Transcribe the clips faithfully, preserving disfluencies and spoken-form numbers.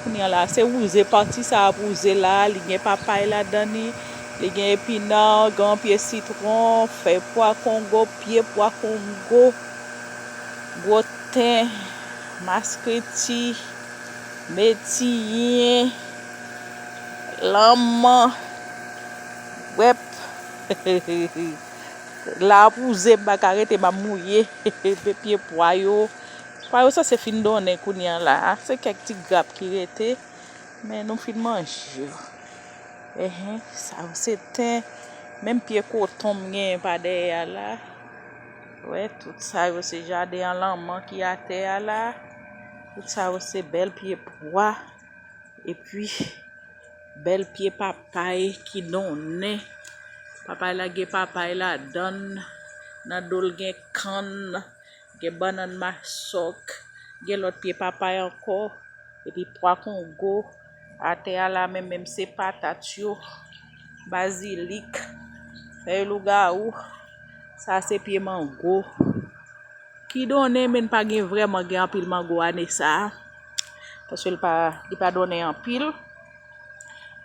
Kounye a la, se wouze, pati sa ap wouze la, li gen papay ladan li, li gen epinan, gen yon pye sitwon, fèy pwa kongo, pye pwa kongo, gwo ten, maskriti, metiyen, lanman, wèp. La ap wouze, m pa ka rete, m ap mouye. Pye pwa yo. Pwa yo sanse fin donnen kounye a la. Se kèk ti grap ki rete. Men nou fin manje yo. Enhen, sa yo se ten. Menm pye koton m genyen pa dèyè a la. Wè, tout sa yo se jaden an lanman ki atè a la. Tout sa yo se bèl pye pwa. Epi, bèl pye papay ki donnen. Papay la gen papay ladan l. Nan do l gen kann. Gen bannann masòk. Gen lòt pye papay ankò. Epi pwa kongo. Atè a la menm, menm se patat yo. Bazilik. Fèy lougawou. Sa se pye mango. Ki donnen, men pa gen vrèman gen anpil mango ane sa a. Paske li pa, li pa donnen anpil.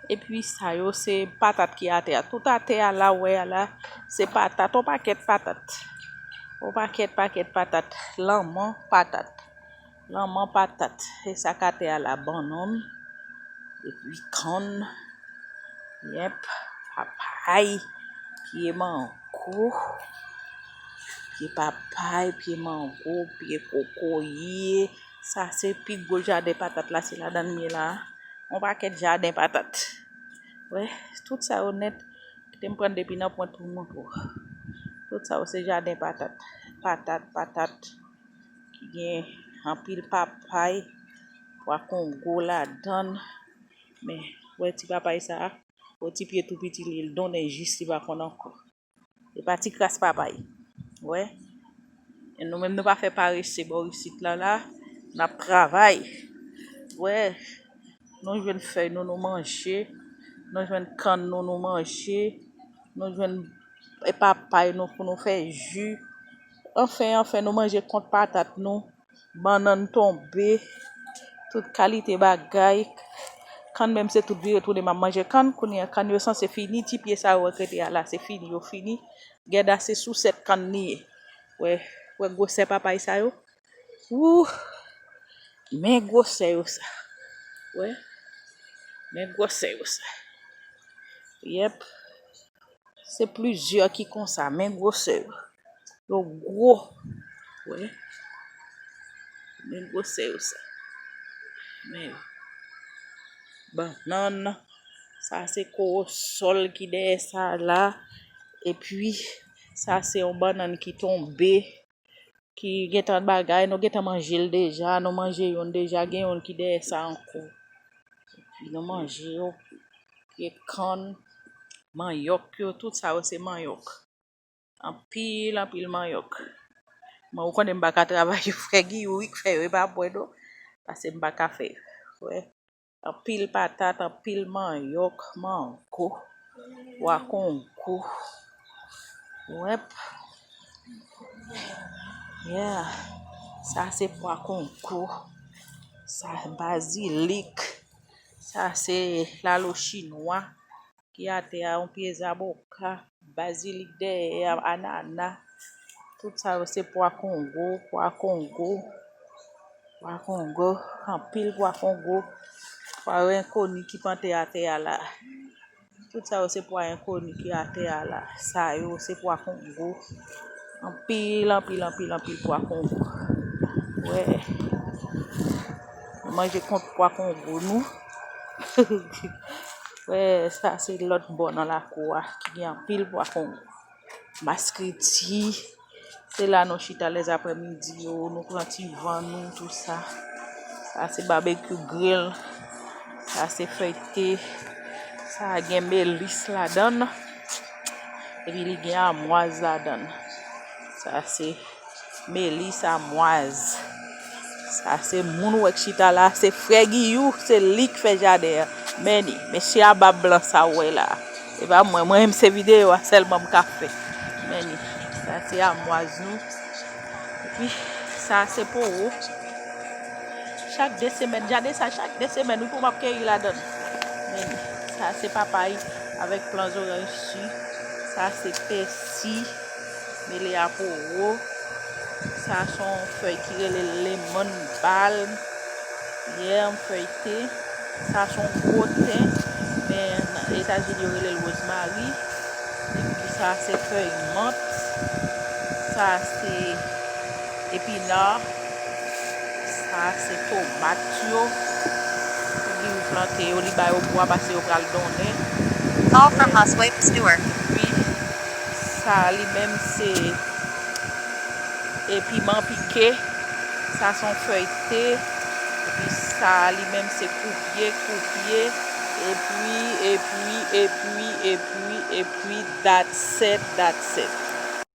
Epi sa yo se patat ki atè a. Tout atè a la, w wè a la, se patat, on pakèt patat. On pakèt, pakèt patat. Lanman patat. Lanman patat. E sa k atè a la, bannann. Epi kann. Yèp. Papay. Pye mango. Pye papay, pye mango, pye kokoye. Sa se pi gwo jaden patat la, se ladan l m ye la. On pakèt jaden patat. Wè, tout sa yo nèt. Kite m pran depi nan pwent pou m montre w. Tout sa yo se jaden patat. Patat, patat. Ki gen anpil papay, pwa kongo ladan l. Men, wè ti papay sa a, yon ti pye tou piti li, l donnen jis li pa konn ankò. E pa ti kras papay. Wè. E nou menm nou pa fè parese bò isit la la. N ap travay. Wè. Nou jwenn fèy nou, nou manje. Nou jwenn kann nou, nou manje. Nou jwenn e papay nou pou nou fè ji. Anfen, anfen, nou manje kont patat nou. Bannann tonbe, tout kalite bagay. Kann menm se tout vire tounen m ap manje kann. Kounye a kann yo sanse fini, ti pye sa yo wè k rete a la se fini, yo fini. Gèda se sousèt kann li ye. Wè, wè gwosè papay sa yo. Wouh! Men gwosè yo sa. Wè. Men gwosè yo sa. Yèp. Se plizyè ki konsa, men gwosè yo. Yo gwo. Wè. Men gwosè yo sa. Men yo. Bannann. Sa se kowosòl ki dèyè sa la. Epi, sa se yon bannann ki tonbe. Ki gentan bagay, nou gentan manje l deja, nou manje youn deja, gen youn ki dèyè sa ankò. Epi nou manje yo, pye kann, manyòk yo, tout sa yo se manyòk. Anpil, anpil manyòk. Men ou konnen m pa ka travay yo, frè Giyou wi k fè yo, e pa mwen non. Paske m pa ka fè yo. Wè. Anpil patat, anpil manyòk, mango, pwa kongo. Wèp. Yeah. Sa se pwa kongo. Sa bazilik. Sa se lalo chinwa ki atè a, yon pye zaboka. Bazilik dèyè a, anana. Tout sa yo se pwa kongo, pwa kongo, pwa kongo, anpil pwa kongo. Pwa enkoni ki plante atè a la. Tout sa yo se pwa enkoni ki atè a la. Sa yo se pwa kongo. Anpil, anpil, anpil, anpil pwa kongo. Wè. Nou manje kont pwa kongo nou. Wè, sa se lòt bò nan lakou a ki gen anpil pwa kongo. Maskriti. Se la nou chita lèzaprèmidi yo, nou pran ti van nou, tou sa. Sa se babekyou gril. Sa se fèy te. Sa gen melis ladan l. Epi li gen amwaz ladan l. Sa se melis, amwaz. Sa se moun ou wè k chita la, se frè Giyou, se li k fè jaden an. Men ni, mesye a bab blan sa w wè la. E pa mwen, mwen menm se videyo a sèlman m ka fè. Men ni, sa se amwaz nou. Epi, sa se powo. Chak de semèn, jaden sa chak de semèn, wi, pou m ap keyi ladan l. Men, sa se papay avèk plan zoranj si. Sa se pèsi mele a poro. Sa se yon fèy ki rele lemon balm. Yeah, m fèy te. Sa se yon gwo ten, men nan Etazini yo rele l wozmari. Epi sa se fèy mant. Sa se epina. Sa se tomat yo. Figi yo plante yo, li ba yo bwa paske yo pral donnen. Call from Oswego Stewart. Epi sa li menm se e piman pike. Sa se yon fèy te. Epi sa li menm se koupye, koupye. Epi, epi, epi, epi, epi, that's it, that's it.